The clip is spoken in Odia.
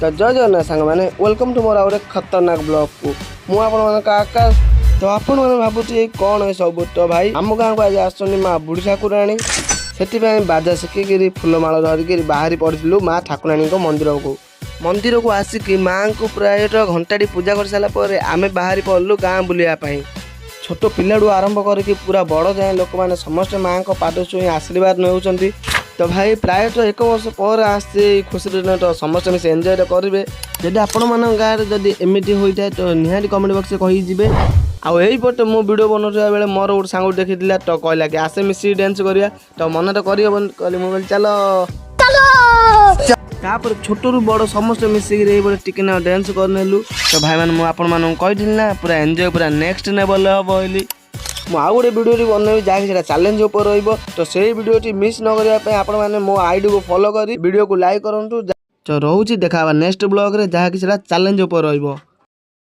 ତ ଜୟ ଜଗନ୍ନାଥ ସାଙ୍ଗମାନେ, welcome to ମୋର ଆଉ ଗୋଟେ ଖତରନାକ ବ୍ଲଗ୍କୁ। ମୁଁ ଆପଣମାନଙ୍କ ଆକାଶ। ତ ଆପଣମାନେ ଭାବୁଥିବେ କ'ଣ ଏସବୁ? ତ ଭାଇ, ଆମ ଗାଁକୁ ଆଜି ଆସୁଛନ୍ତି ମା ବୁଢ଼ୀ ଠାକୁରାଣୀ। ସେଥିପାଇଁ ବାଜା ଶିଖିକିରି, ଫୁଲମାଳ ଧରିକିରି ବାହାରି ପଡ଼ିଥିଲୁ ମା ଠାକୁରାଣୀଙ୍କ ମନ୍ଦିରକୁ। ମନ୍ଦିରକୁ ଆସିକି ମାଆଙ୍କୁ ପ୍ରାୟତଃ ଘଣ୍ଟାଟି ପୂଜା କରିସାରିଲା ପରେ ଆମେ ବାହାରି ପଡ଼ିଲୁ ଗାଁ ବୁଲିବା ପାଇଁ। ଛୋଟ ପିଲାଠୁ ଆରମ୍ଭ କରିକି ପୁରା ବଡ଼ ଯାଏଁ ଲୋକମାନେ ସମସ୍ତେ ମାଆଙ୍କ ପାଦ ଛୁଇଁ ଆଶୀର୍ବାଦ ନେଉଛନ୍ତି। ତ ଭାଇ, ପ୍ରାୟତଃ ଏକ ବର୍ଷ ପରେ ଆସିଛି ଏଇ ଖୁସି ଦିନ, ତ ସମସ୍ତେ ମିଶି ଏନ୍ଜୟ କରିବେ। ଯଦି ଆପଣମାନଙ୍କ ଗାଁରେ ଯଦି ଏମିତି ହୋଇଥାଏ, ତ ନିହାତି କମେଣ୍ଟ ବକ୍ସରେ କହିଯିବେ। ଆଉ ଏଇପଟେ ମୁଁ ଭିଡ଼ିଓ ବନାଉଥିବା ବେଳେ ମୋର ଗୋଟେ ସାଙ୍ଗକୁ ଦେଖିଥିଲା, ତ କହିଲା କି ଆସେ, ମିଶିକି ଡ୍ୟାନ୍ସ କରିବା। ତ ମନା ତ କରିହେବନି, କହିଲି, ମୁଁ କହିଲି ଚାଲ। ତାପରେ ଛୋଟରୁ ବଡ଼ ସମସ୍ତେ ମିଶିକିରି ଏଇପଟେ ଟିକେ ନା ଡ୍ୟାନ୍ସ କରିନେଲୁ। ତ ଭାଇମାନେ, ମୁଁ ଆପଣମାନଙ୍କୁ କହିଥିଲି ନା, ପୁରା ଏନ୍ଜୟ ପୁରା ନେକ୍ସଟ ଲେଭେଲ୍ ହେବ ବୋଲି। ମୁଁ ଆଉ ଗୋଟେ ଭିଡ଼ିଓଟି ବନେଇବି, ଯାହାକି ସେଇଟା ଚ୍ୟାଲେଞ୍ଜ ଉପରେ ରହିବ। ତ ସେଇ ଭିଡ଼ିଓଟି ମିସ୍ ନ କରିବା ପାଇଁ ଆପଣମାନେ ମୋ ଆଇଡ଼ିକୁ ଫଲୋ କରି ଭିଡ଼ିଓକୁ ଲାଇକ୍ କରନ୍ତୁ। ତ ରହୁଛି, ଦେଖା ହେବା ନେକ୍ସଟ ବ୍ଲଗ୍ରେ, ଯାହାକି ସେଇଟା ଚ୍ୟାଲେଞ୍ଜ ଉପରେ ରହିବ।